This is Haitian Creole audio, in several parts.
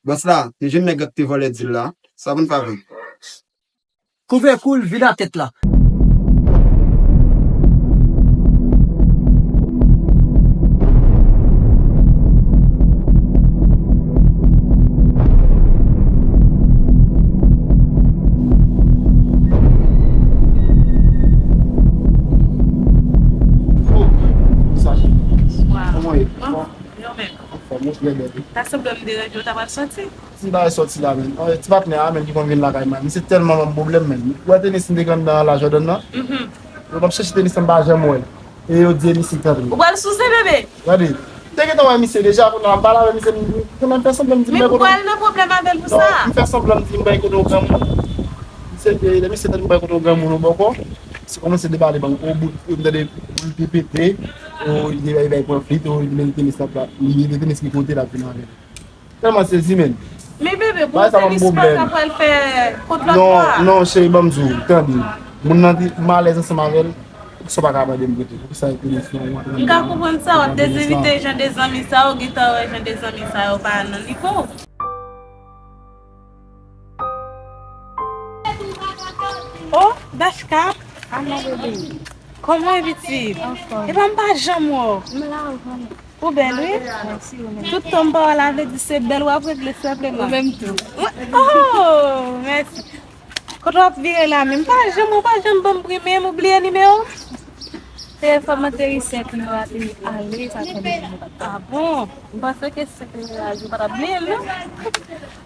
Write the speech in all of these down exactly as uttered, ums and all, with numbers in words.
Bòs la, te jwenn nèg la ki te vòlè dil la. Sa pou n fè avè l? Koupe kou l, vide atèt la. Sa, kòman w ye? Yo menm. Anfòm, ou trè bèl, wi. Ta sanble m deranje w, ta pral soti. Ti bagay sòti la, menn. Ti patnè a, menn, ki konn vin lakay mwen. Misye tèlman ban m pwoblèm, menn. Ou wè tenis m te gen anndan an la, Jordan nan? Mhm. Yo, m ap chèche tenis la, m pa janm wè l. E yo di e misye k antre. Ou pral souse, bebe? Gade. M te gentan wè misye deja, kounye a m pale avè misye, m, m, m fè sanblan m di m bay kote. Men ou pral nan pwoblèm avè l pou sa? Non, m fè sanblan m di m bay kote yon granmoun. Misye, e, lè misye tande m bay kote yon granmoun yon bòkò, se kòmanse debale ban m, o bout, m tande boul te pete, o, li te bay, bay pran flit, o, li mete tenis la, li mete tenis ki kote l ap vin avè l. Tèlman sezi, menn. Men bebe, pou yon tenis pa ka pral fè kont lòt bò a. Non, non, cheri, ban m di w, tande. Moun nan di, m alèz ansanm avè l, poukisa w pa ka mande m prete? Poukisa e tenis lan ou antre anndan? M ka konprann sa, w ap dezevite jan de zanmi sa yo, gentan wè jan de zanmi sa yo pa nan nivo w. Oh, Dashka! Kòman w ye, pitit? Anfòm. Epa m pa janm wè w. M la, ou konnen. Ou bèl, wi. Mèsi, ou menm. Tout tan m pa wè w la, vle di se bèl w ap regle senpleman. Ou menm tou. Oh, mèsi. Kote w ap vire la menm? M pa janm, ou pa janm ban m pri menm, ou bliye nimewo m? Se fò m ateri sèt nimewo a te ale, sa fè m vini. Ah bon? M panse ke sèt nimewo a, ou pa t ap bliye l, non?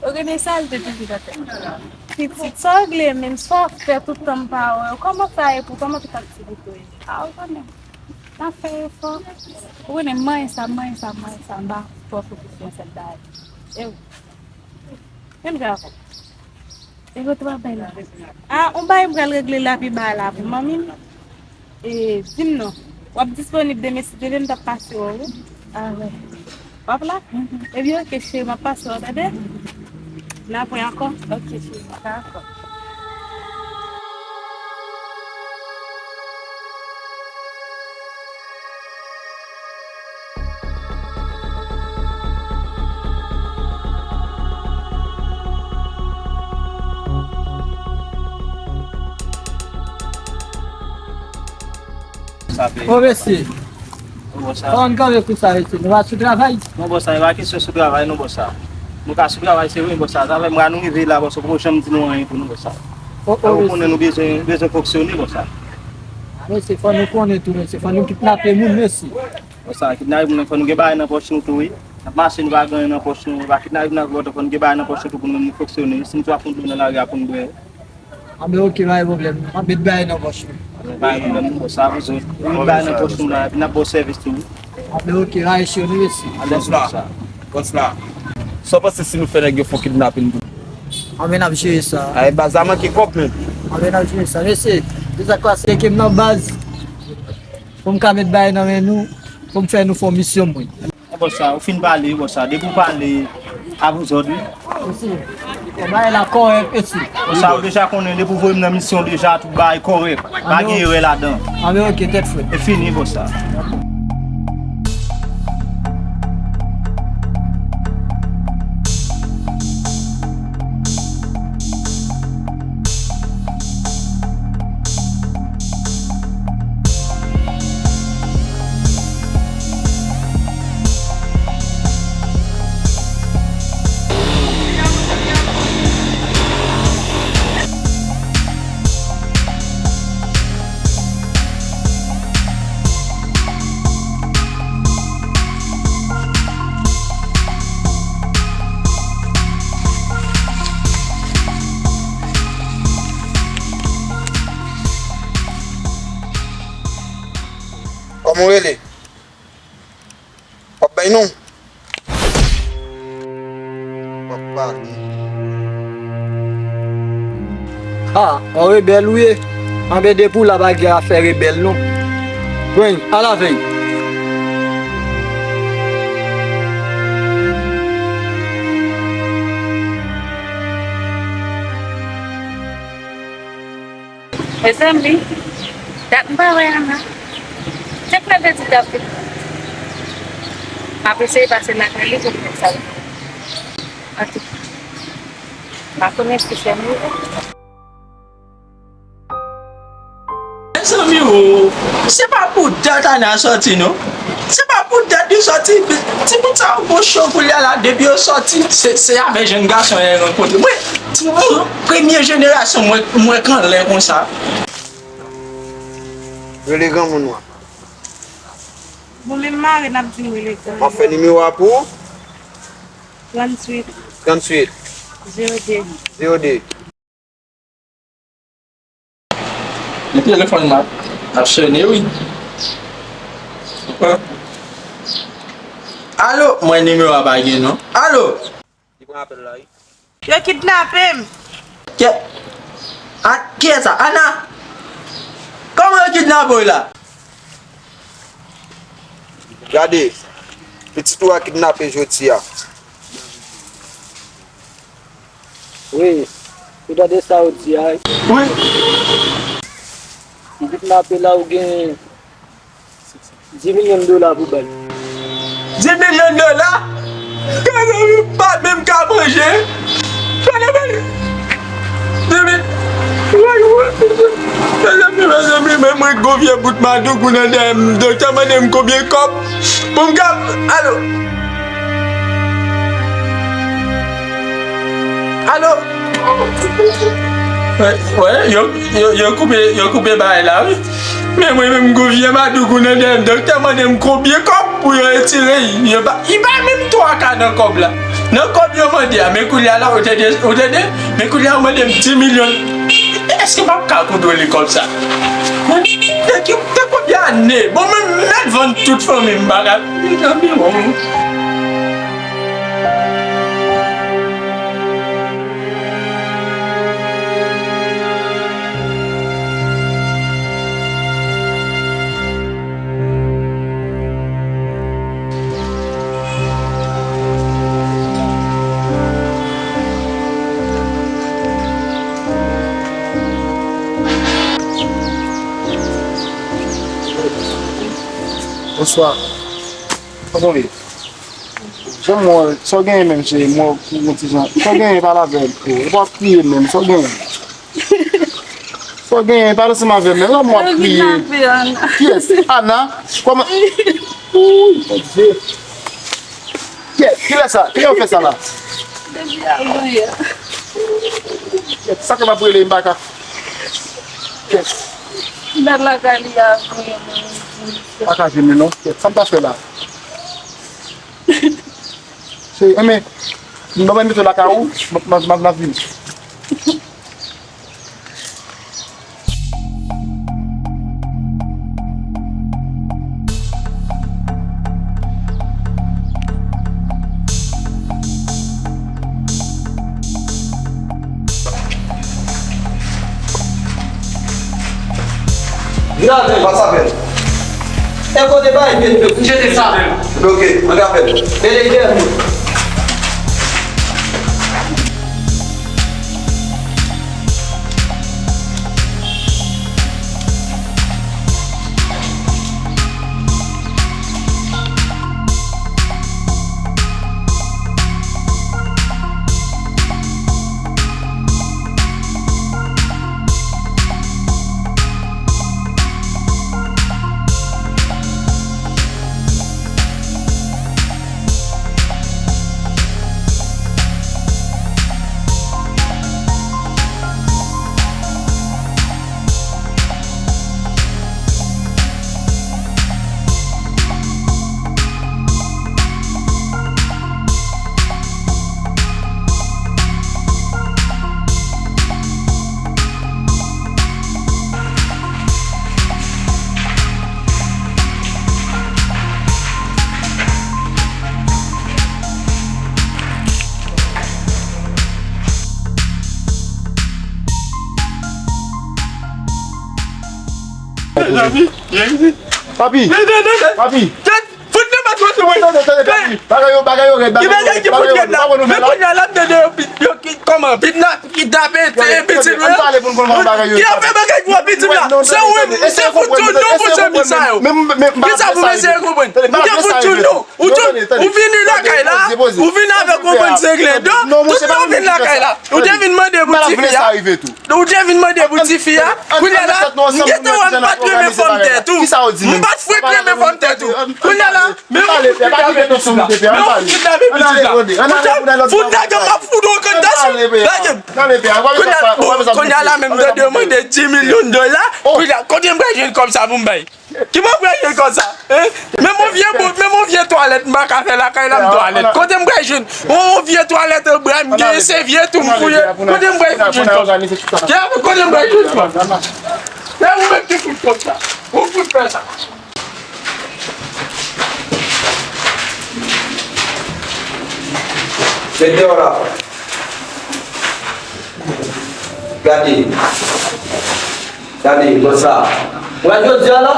Ou konnen sa, l te toujou nan tèt mwen. Pitit, sa w regle menm, sa w ap fè tout tan m pa wè w? Kòman sa ye pou, kòman tout aktivite yo ye? Ah, ou konnen. N ap fè efò. Ou konnen, m manyen sa, m manyen sa, m manyen sa, m pa twò fokis nan sèt bagay. E ou? Menm jan avè w. E kote w ap bay la? Ah, on bagay m pral regle la pi ba la pou manmi m. E, di m non. W ap disponib demen si Dye vle, m t ap pase wè w, wi. Ah, wè. W ap la? Mhm. Ebyen, oke, cheri, m ap pase wè w, tande? N ap wè ankò. Oke, cheri, dakò. Sa fè. O mesye. Bon, sa. Kòman n kanpe konsa, mesye? Nou pa sou travay? Non, bòs, sa, e pa kesyon sou travay, non, bòs, sa. Nou ka sou travay, se vre, bòs, sa. Sa fè, mwen, nou rive la, bòs, ou poko janm di nou anyen pou nou, bòs, sa. O, o, mesye. Ou konnen nou bezwen, bezwen fonksyone, bòs, sa. Mesye, fò nou konnen tou, mesye. Fò nou kidnape moun, mesye. Bon, sa, kidnape moun, fò nou gen bagay nan pòch nou tou, wi. N ap mache, nou pa gen anyen nan pòch nou. Pa kidnape moun ak vòlò, fò nou gen bagay nan pòch nou tou pou nou, nou fonksyone. Si nou twa fon dlo nan lari a pou nou bwè. Anben, oke, pa gen pwoblèm. M ap met bagay nan pòch nou. Pa gen pwoblèm, non, bòs, sa pou zòt. Nou met bagay nan pòch nou la, epi n ap ba w sèvis tou. Anben, oke, pa gen cheri, mesye. Bòs la. Bòs la. Sa w panse si nou fè nèg yo fè yon kidnapin tou? Anben, n ap jere sa. Ay, baz la manke kòb menm. Anben, n ap jere sa. Mesye, se sa k pase ke m nan baz. Pou m ka met bagay nan men nou, pou m fè nou fè yon misyon, mwen. Bòs sa, ou fin pale, bòs sa. Depi w pale, a vouzòd, wi. Mesye, bagay la kòrèk, mesye. Bòs sa, ou deja konnen, depi w voye m nan misyon deja, tout bagay kòrèk. Pa gen erè ladan. Anben, oke, tèt frèt. E fini, bòs sa. Kòman w rele? W ap bay non? W ap pale. A, on rebèl ou ye? Anben depi w la pa gen afè rebèl non. Gwen, al avè l. Mezanmi, dat m pa wè Ana. Chak lè l te di l t ap vin, m ap eseye pase lakay li pou m wè sa l. Ok. Pa konnen si se nou. Mezanmi o, se pa pou dat Ana sòti non. Se pa pou dat li sòti. Ti bout sa yo cho koulye a la, depi yo sòti, se, se avè jèn gason yo rankontre. Mwen, ti bout, premye jenerasyon mwen, mwen k anlè konsa. Rele granmoun ou a. Bon, men m mare n ap di m rele granmoun. M ap fè nimewo a pou ou. Tranntuit. Tranntuit. Zewo de. Zewo de. Men telefòn nan ap sone wi. Alo, mwen nimewo a pa gen non. Alo. Li pran apèl la wi. Yo kidnape m. Kè, a, kiyès sa? Ana? Kòman yo kidnape w la? Gade, pitit ou a kidnape jodi a. Wi, ou tande sa yo di a? Wi. Ou kidnape la, ou gen dis milyon dola pou ba l. Dis milyon dola? Gade, m pa menm ka manje. Gade, men. Dis mil. Woy, woy. Mezanmi, mezanmi, men mwen gwo vye bout madougou nan dèyè m. Doktè mande m konbyen kòb pou m ka. Alo. Alo. Wè, wè, yo, yo, yo koupe, yo koupe bagay la, wi. Men mwen menm, gwo vye madougou nan dèyè m. Doktè mande m konbyen kòb pou yo retire. Yo pa, li pa menm twa ka nan kòb la. Nan kòb yo mande a, men koulye a la, ou tande, ou tande? Men koulye a, yo mande m dis milyon. Èske m ap ka kontwole kòb sa? Te ki, te konbyen ane? Bon, mwen mèt vann tout fanmi m, bagay. Mezanmi, bon. Bonswa. Kòman w ye? Jan m wè w, sa w genyen menm, cheri? M wè w yon ti jan. Sa w genyen, pale avè m, freo. Ou pa ap kriye menm, sa w genyen? Sa w genyen, pale ansanm avè m menm. Jan m wè w ap kriye. Kiyès? Ana? Kòman? Wouy, Bondye. Kiyès? Kilè sa? Kilè yo fè sa la? Depi avan yè. Kiyès? Sa k ap rele m pa ka. Kiyès? M t al lakay li avan yè, men. Pa ka jwenn li non. Kiyès? Sa m ta fè la? Se, enben, m ban mwen mete lakay ou, m, m, m, m ap vini. Vin avè m, pase avè m. E kote bay pye m yo, vin jete sa. Ok, antre avè m. Mete dèyè m. Papi! Papi! Fout nan match sou mwen. Tande, tande, papi. Bagay yo, bagay yo rèd, bagay yo rèd, bagay yo rèd. Ou pa wè nou fè la? Men kounye a la m tande yo, yo ki Kòman? Kidnap-, kidnape, te pitit ou yo? Ki ap fè bagay pou pitit la? Se ou menm, se fout yo non, pou zanmi sa yo. Kisa pou m eseye konprann? M te fout yo non. Ou tou, ou vini lakay la, ou vini avèk yon bann zenglendo, tout moun vin lakay la. Ou te vin mande pou tifi a. Ou te vin mande pou tifi a. Kounye a la, m gentan wè m pa t renmen fòm tèt ou. M pa t fouti renmen fòm tèt ou. Kounye a la, men ou fout kidnape pitit la. Men ou fout kidnape pitit la. Fout nèg m ap fout ou kanta sou. Lage m. Kounye a, bon, kounye a la menm m tande yo mande dis milyon dola. Kounye a, kote m pral jwenn kòb sa pou m bay? Ki mwen pral jwenn kòb sa? Hein? Menm yon vye bout, menm yon vye twalèt m pa ka fè lakay la, m twalèt. Kote m pral jwenn yon, yon vye twalèt an bra m genyen, se vye tou m fouye. Kote m pral fout jwenn kòb? Kote m pral jwenn kòb? Se ou menm ki fout kòb sa. Ou fout fè sa. Sektè la. Gade. Gade, konsa. Wè jodi a la,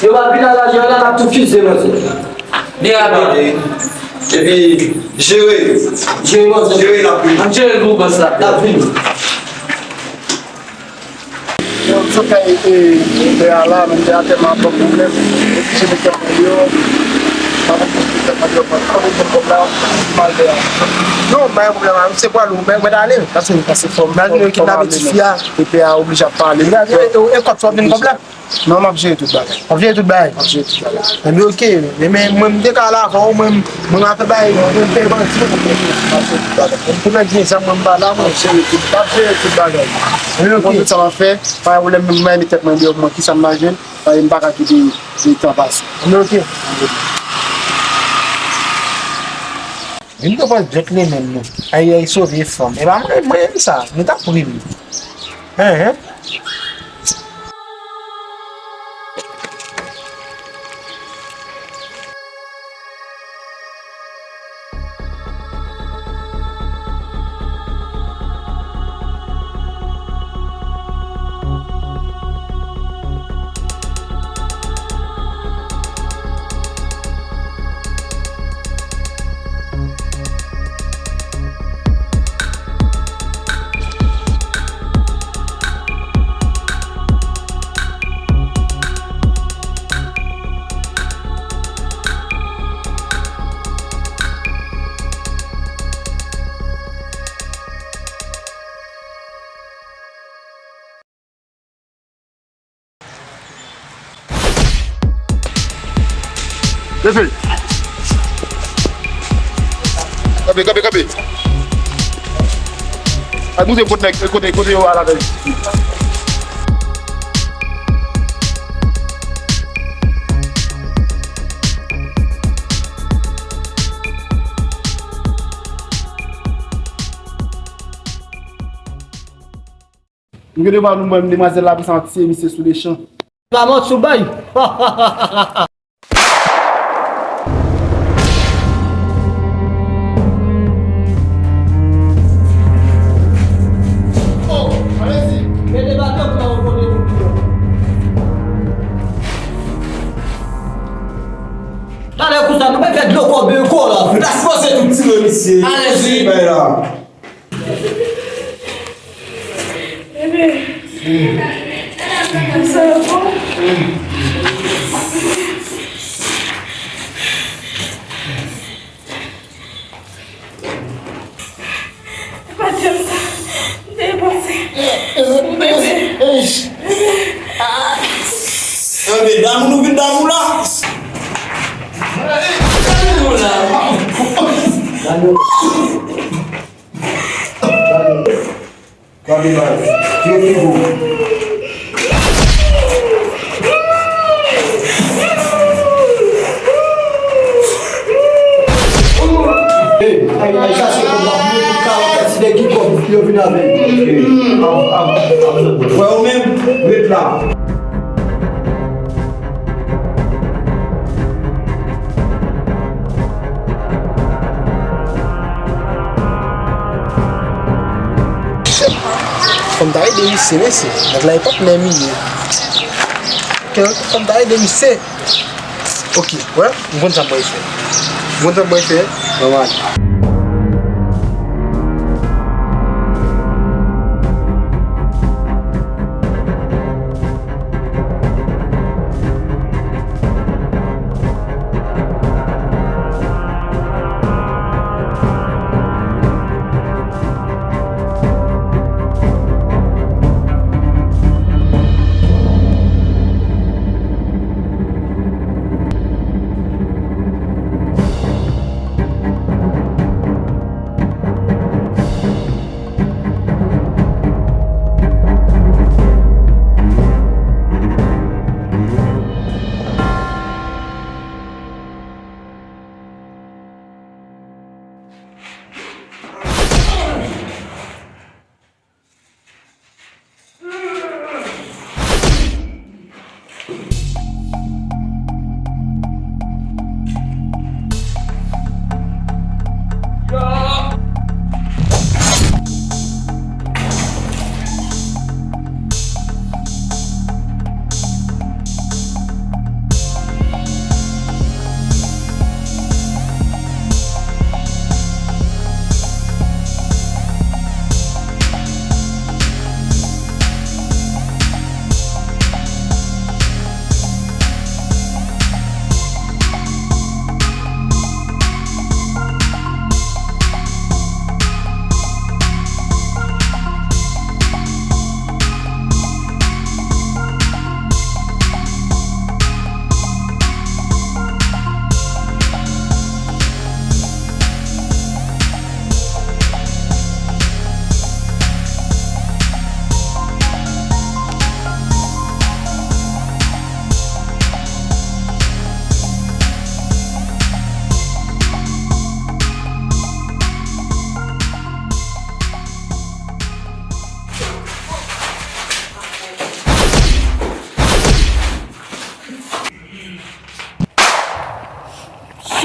yo pa vin al ajan la, n ap tou fize manzè. Byen rapid. Epi, jere. Jere manzè. Jere l ap vini. Ann jere l pou konsa. L ap vini. Yo, sot kay, e, e, a la, menm te atè m ap ban pwoblèm. Oblije mete mwen deyò. Pa mete mwen deyò, mwen pran mwen kòb la, m al deyò. Non, pa gen pwoblèm, se pral ou, mwen, mwen ale. Paske, paske fò m, fò m, fò m ale. Epi a oblije ap pale. E, e, e kòb sa w ap vin kòb la? Non, m ap jere tout bagay. W ap jere tout bagay? M ap jere tout bagay. Enben, oke. Enben, mwen, m te ka la avè w, mwen, mwen ap fè bagay, mwen fè bandi. M ap jere tout bagay. Mwen, pou nèg gen zam, mwen, m pa la, mwen. M ap jere tout, m ap jere tout bagay. Enben, oke. Mwen, tout sa m ap fè, pa gen pwoblèm, mwen, mete tèt mwen deyò, mwen, kisa m va jwenn, paske m pa ka kite, kite tan pase. Enben, oke. Vin pran pòz djòt li menm non. Ay, ay, sove fanm. E pa mwen, mwen, sa. Nou t ap ri m. Hen, hen. Leve! Kanpe, kanpe, kanpe! Al montre m kote nèg, kote, kote yo al avè l. M gen dwa nou mwen demwazèl la pou sa, se misye sou lechan. La mò sou bay. Talè konsa, nou mèt fè dlo kòbe kò la. Nou ta sipoze tou tire misye. Alèzi. Bay la. Bebe. Sa yo bon. E pa djòb sa. M te panse. Bebe. Bebe. Damou, nou vin damou la. Damou la. Gade baz, vye figo. Hey, ay, ay, chache kòb la pou yo tout ka wè si de ki kòb yo vin avè l. Wè ou menm, ret la. Fò m ta ede misye, mesye. Nèg la e patnè m li ye. Fò m ta ede misye. Ok, wè, m konn sa m pral fè. M konn sa m pral fè. Nòmal.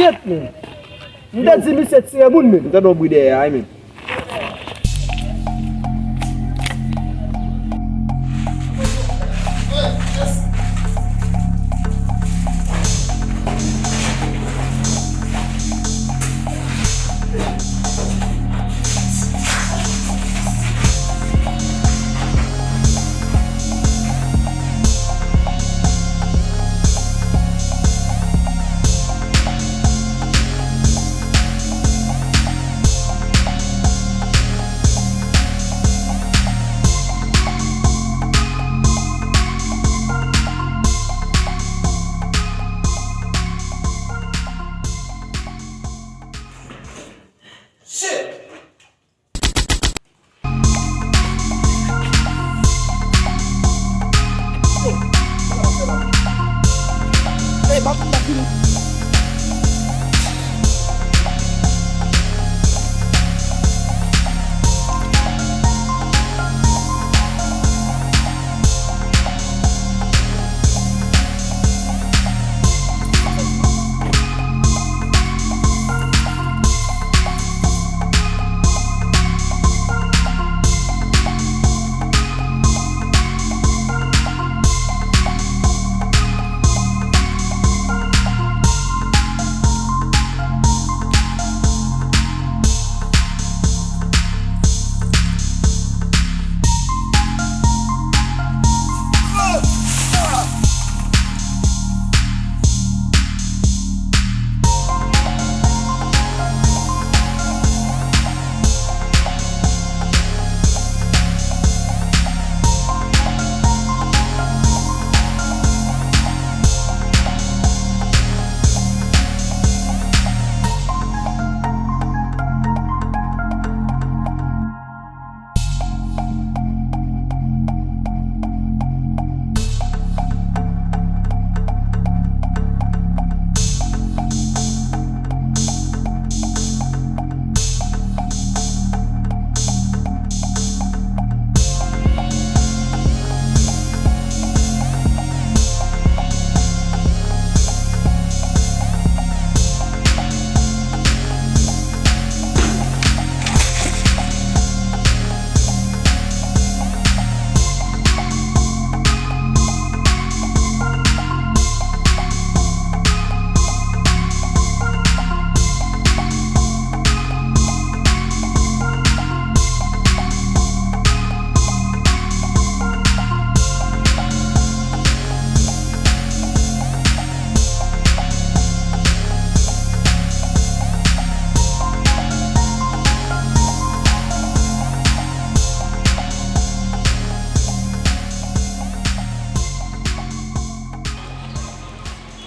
Shit, man. M te di misye tire moun, men. M tande yon bri dèyè a, men. Shit!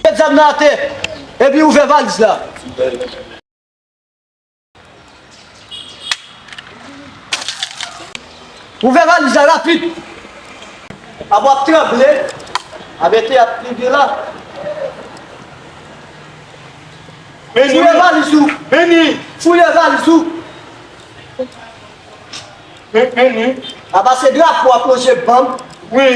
Met zam nan atè, epi ouvè valiz la. Ouvè valiz la rapid. Apa w ap tranble. A mete ap plibe la. Fouye valiz ou. Vini. Fouye valiz ou. Vini. Apa se drapo w ap lonje ban m. Wi.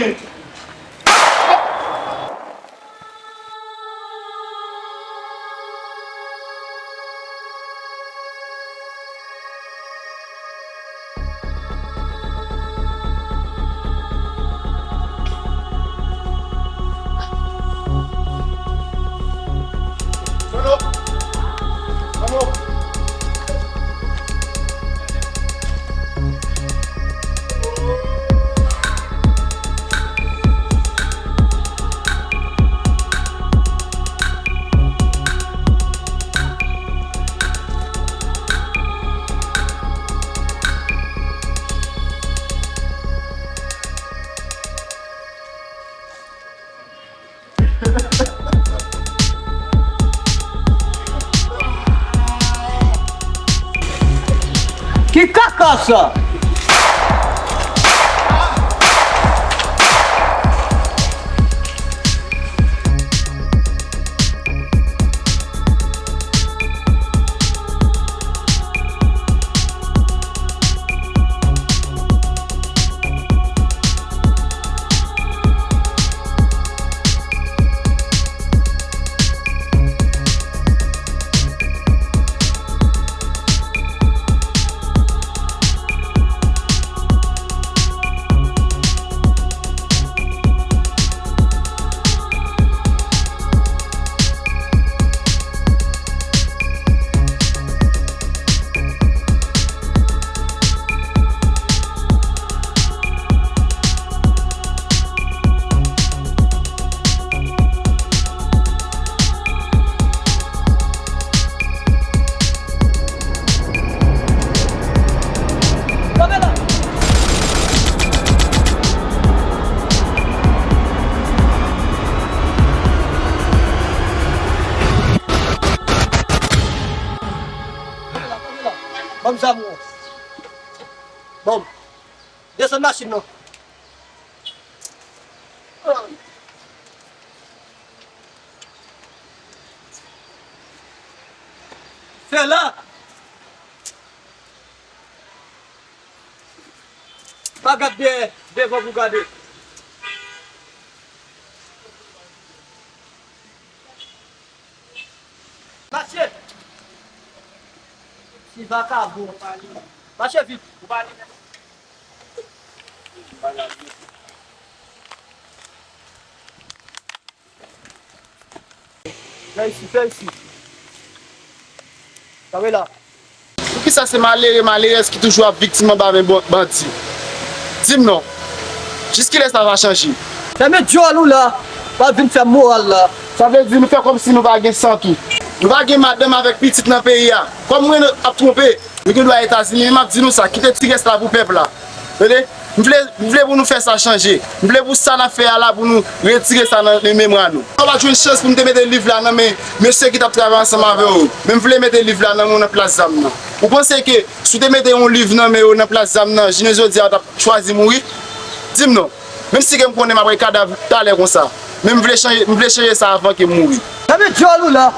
Ki kaka sa? Zam ou. Bon. Desann machin nan. Fè la. Pa gad dèyè, devan pou gade. Mache! Ti vakabon. Mache vit. Fè isi, fè isi. Kanpe la. Poukisa se malere, malerèz ki toujou ap viktim anba men bon, bandi? Di m non. Jiskilè sa va chanje? Fèmen dyòl ou la. Pa vin fè moral la. Sa vle di nou fè kòmsi nou pa gen sant ou. Nou pa gen madanm avèk pitit nan peyi a. Kòm mwen ap twonpe, nou gen dwa Etazini. Men m ap di nou sa, kite ti rès la pou pèp la. Tande? M vle, m vle pou nou fè sa chanje. M vle pou sa n ap fè a la, pou nou retire sa nan, nan memwa nou. Nou pa t jwenn chans pou m te mete liv la nan men mesye ki t ap travay ansanm avè w yo. Men m vle mete liv la nan men w nan plas zam nan. Ou panse ke si w te mete yon liv nan men yo nan plas zam nan, jounen jodi a, w t ap chwazi mouri? Di m non. Menm si ke m konnen m ap wè kadav talè konsa. Men m vle chanje, m vle chanje sa avan ke m mouri. Fèmen dyòl ou la.